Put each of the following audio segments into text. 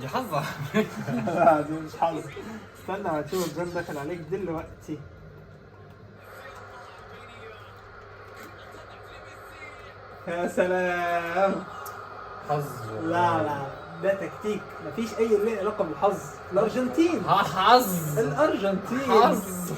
دي حظة. لا دي مش حظ. استنى هتشوف الجون داخل عليك دلوقتي. يا سلام. حظ. لا لا، ده تكتيك، مفيش اي له علاقة بالحظ. الارجنتين، حظ، الارجنتين حظ.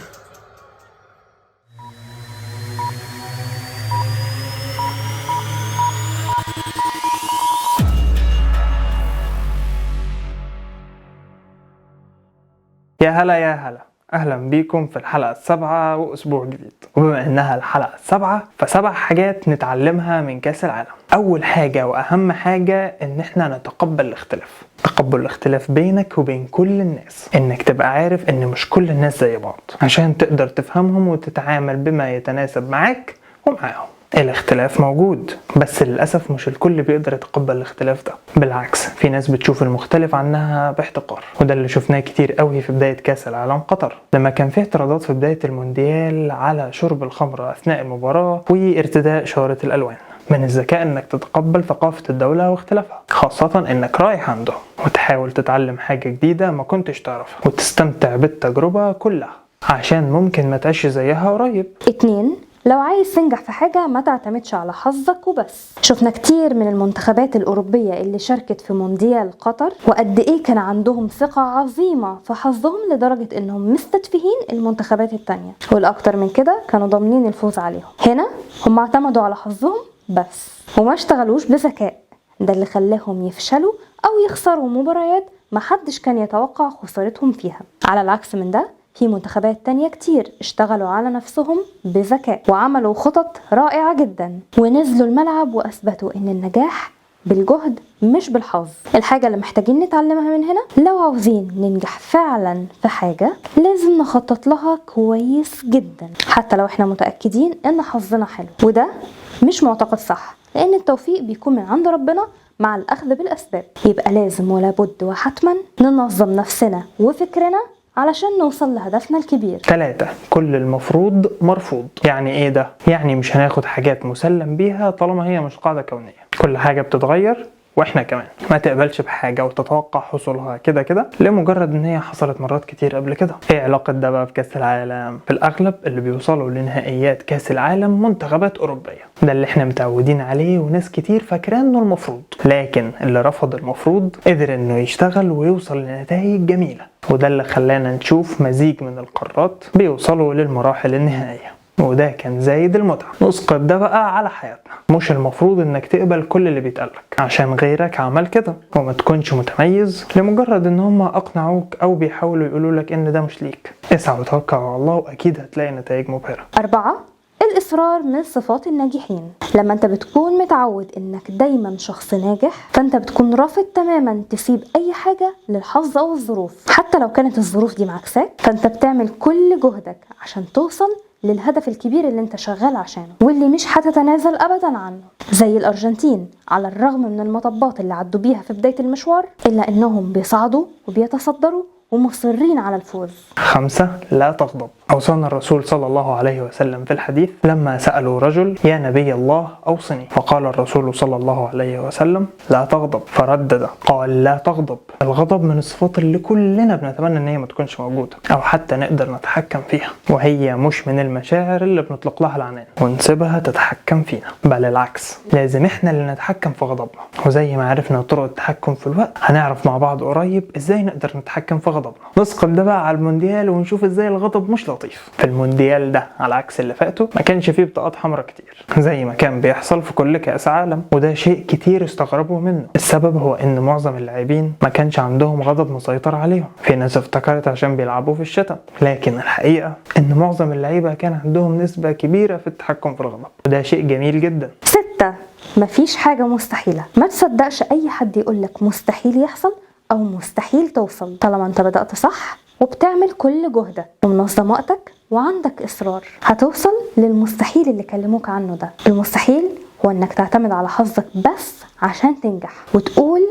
يا هلا يا هلا، اهلا بيكم في الحلقة 7 واسبوع جديد. وبما انها الحلقة 7 ف7 حاجات نتعلمها من كاس العالم. اول حاجة واهم حاجة ان احنا نتقبل الاختلاف. تقبل الاختلاف بينك وبين كل الناس، انك تبقى عارف ان مش كل الناس زي بعض عشان تقدر تفهمهم وتتعامل بما يتناسب معاك ومعاهم. الاختلاف موجود، بس للأسف مش الكل بيقدر يتقبل الاختلاف ده. بالعكس، في ناس بتشوف المختلف عنها باحتقار، وده اللي شفناه كتير قوي في بداية كاس العالم قطر، لما كان في اعتراضات في بداية المونديال على شرب الخمر أثناء المباراة وارتداء شارة الألوان. من الذكاء انك تتقبل ثقافة الدولة واختلافها، خاصة انك رايح عندهم، وتحاول تتعلم حاجة جديدة ما كنتش تعرفها، وتستمتع بالتجربة كلها عشان ممكن ما تعيش زيها قريب. 2، لو عايز تنجح في حاجة ما تعتمدش على حظك وبس. شفنا كتير من المنتخبات الأوروبية اللي شاركت في مونديال قطر وقد إيه كان عندهم ثقة عظيمة في حظهم لدرجة إنهم مستتفهين المنتخبات التانية، والأكتر من كده كانوا ضامنين الفوز عليهم. هنا هم اعتمدوا على حظهم بس وما اشتغلوش بذكاء، ده اللي خلاهم يفشلوا أو يخسروا مباريات محدش كان يتوقع خسارتهم فيها. على العكس من ده، في منتخبات تانية كتير اشتغلوا على نفسهم بذكاء وعملوا خطط رائعة جدا ونزلوا الملعب وأثبتوا إن النجاح بالجهد مش بالحظ. الحاجة اللي محتاجين نتعلمها من هنا، لو عاوزين ننجح فعلا في حاجة لازم نخطط لها كويس جدا، حتى لو احنا متأكدين إن حظنا حلو. وده مش معتقد صح، لأن التوفيق بيكون من عند ربنا مع الأخذ بالأسباب. يبقى لازم ولا بد وحتما ننظم نفسنا وفكرنا علشان نوصل لهدفنا الكبير. 3، كل المفروض مرفوض. يعني ايه ده؟ يعني مش هناخد حاجات مسلم بيها طالما هي مش قاعدة كونية. كل حاجة بتتغير واحنا كمان. ما تقبلش بحاجة وتتوقع حصولها كده كده لمجرد ان هي حصلت مرات كتير قبل كده. ايه علاقة ده بقى بكاس العالم؟ في الاغلب اللي بيوصلوا لنهائيات كاس العالم منتخبات اوروبية، ده اللي احنا متعودين عليه وناس كتير فاكراه انه المفروض. لكن اللي رفض المفروض قدر انه يشتغل ويوصل لنتائج جميلة، وده اللي خلانا نشوف مزيج من القارات بيوصلوا للمراحل النهائية، وده كان زايد المتعة. نسقط ده بقى على حياتنا. مش المفروض انك تقبل كل اللي بيتقالك عشان غيرك عمل كده، وما تكونش متميز لمجرد ان هم اقنعوك او بيحاولوا يقولوا لك ان ده مش ليك. اسعى وتوكل على الله واكيد هتلاقي نتائج مبهرة. 4، الإصرار من صفات الناجحين. لما انت بتكون متعود انك دايما شخص ناجح، فانت بتكون رافض تماما تسيب اي حاجة للحظ او الظروف، حتى لو كانت الظروف دي معاكساك. فانت بتعمل كل جهدك عشان توصل للهدف الكبير اللي انت شغال عشانه واللي مش هتتنازل ابدا عنه. زي الارجنتين، على الرغم من المطبات اللي عدوا بيها في بداية المشوار، الا انهم بيصعدوا وبيتصدروا ومصرين على الفوز. 5، لا تغضب. أوصانا الرسول صلى الله عليه وسلم في الحديث لما سألوا رجل: يا نبي الله أوصني، فقال الرسول صلى الله عليه وسلم: لا تغضب. فردد قال: لا تغضب. الغضب من الصفات اللي كلنا بنتمنى ان هي ما تكونش موجودة أو حتى نقدر نتحكم فيها، وهي مش من المشاعر اللي بنطلق لها العنان ونسيبها تتحكم فينا، بل العكس، لازم احنا اللي نتحكم في غضبنا. وزي ما عرفنا طرق التحكم في الوقت، هنعرف مع بعض قريب ازاي نقدر نتحكم في غضبنا. نسقط ده بقى على المونديال ونشوف ازاي الغضب مش لطيف. في المونديال ده على عكس اللي فاته ما كانش فيه بطاقات حمراء كتير زي ما كان بيحصل في كل كأس عالم، وده شيء كتير استغربوا منه. السبب هو ان معظم اللاعبين ما كانش عندهم غضب مسيطر عليهم. في ناس افتكرت عشان بيلعبوا في الشتاء، لكن الحقيقة ان معظم اللعيبة كان عندهم نسبة كبيرة في التحكم في الغضب، وده شيء جميل جدا. 6، مفيش حاجة مستحيلة. ما تصدقش اي حد يقولك مستحيل يحصل او مستحيل توصل، طالما انت بدأت صح وبتعمل كل جهدك ومنظم وقتك وعندك إصرار، هتوصل للمستحيل اللي كلموك عنه ده. المستحيل هو انك تعتمد على حظك بس عشان تنجح، وتقول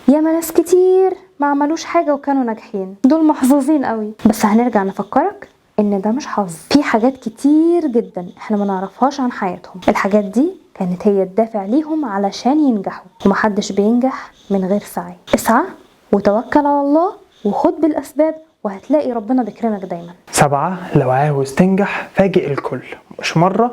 ياما ناس كتير ما عملوش حاجة وكانوا ناجحين، دول محظوظين قوي. بس هنرجع نفكرك ان ده مش حظ، في حاجات كتير جدا احنا ما نعرفهاش عن حياتهم، الحاجات دي كانت هي الدافع ليهم علشان ينجحوا، ومحدش بينجح من غير سعي. اسعى وتوكل على الله وخد بالأسباب، وهتلاقي ربنا بيكرمك دايما. 7، لو عاوز تنجح فاجئ الكل، مش مرة،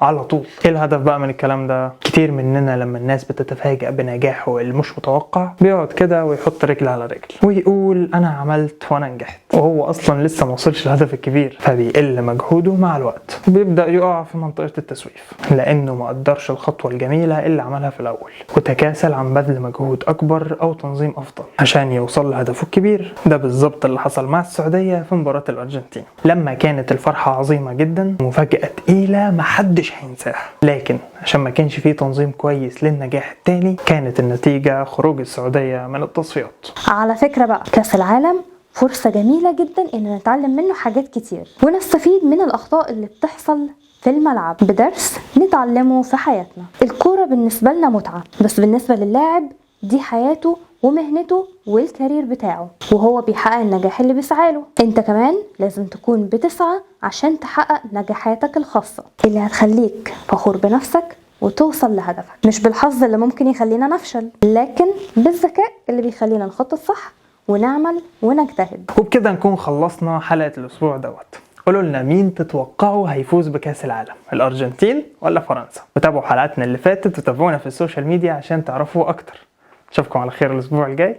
على طول. ايه الهدف بقى من الكلام ده؟ كتير مننا لما الناس بتتفاجأ بنجاحه المش متوقع بيقعد كده ويحط رجل على رجل ويقول انا عملت وانا نجحت، وهو اصلا لسه ما وصلش للهدف الكبير، فبيقل مجهوده مع الوقت وبيبدأ يقع في منطقة التسويف لانه ما قدرش الخطوة الجميلة اللي عملها في الاول، وتكاسل عن بذل مجهود اكبر او تنظيم افضل عشان يوصل لهدفه الكبير. ده بالظبط اللي حصل مع السعودية في مباراة الارجنتين، لما كانت الفرحة عظيمة جدا ومفاجأة تقيلة محدش هينساها، لكن عشان ما كانش فيه تنظيم كويس للنجاح التالي كانت النتيجة خروج السعودية من التصفيات. على فكرة بقى، كأس العالم فرصة جميلة جدا إن نتعلم منه حاجات كتير ونستفيد من الأخطاء اللي بتحصل في الملعب بدرس نتعلمه في حياتنا. الكورة بالنسبة لنا متعة، بس بالنسبة للاعب دي حياته ومهنته والكارير بتاعه، وهو بيحقق النجاح اللي بيسعاله. انت كمان لازم تكون بتسعى عشان تحقق نجاحاتك الخاصة اللي هتخليك فخور بنفسك وتوصل لهدفك، مش بالحظ اللي ممكن يخلينا نفشل، لكن بالذكاء اللي بيخلينا نخطط صح ونعمل ونجتهد. وبكده نكون خلصنا حلقة الأسبوع دوت. قولوا لنا مين تتوقعوا هيفوز بكأس العالم، الأرجنتين ولا فرنسا؟ وتابعوا حلقاتنا اللي فاتت وتابعونا في ال social media عشان تعرفوا أكتر. اشوفكم على خير الاسبوع الجاي،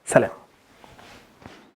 سلام.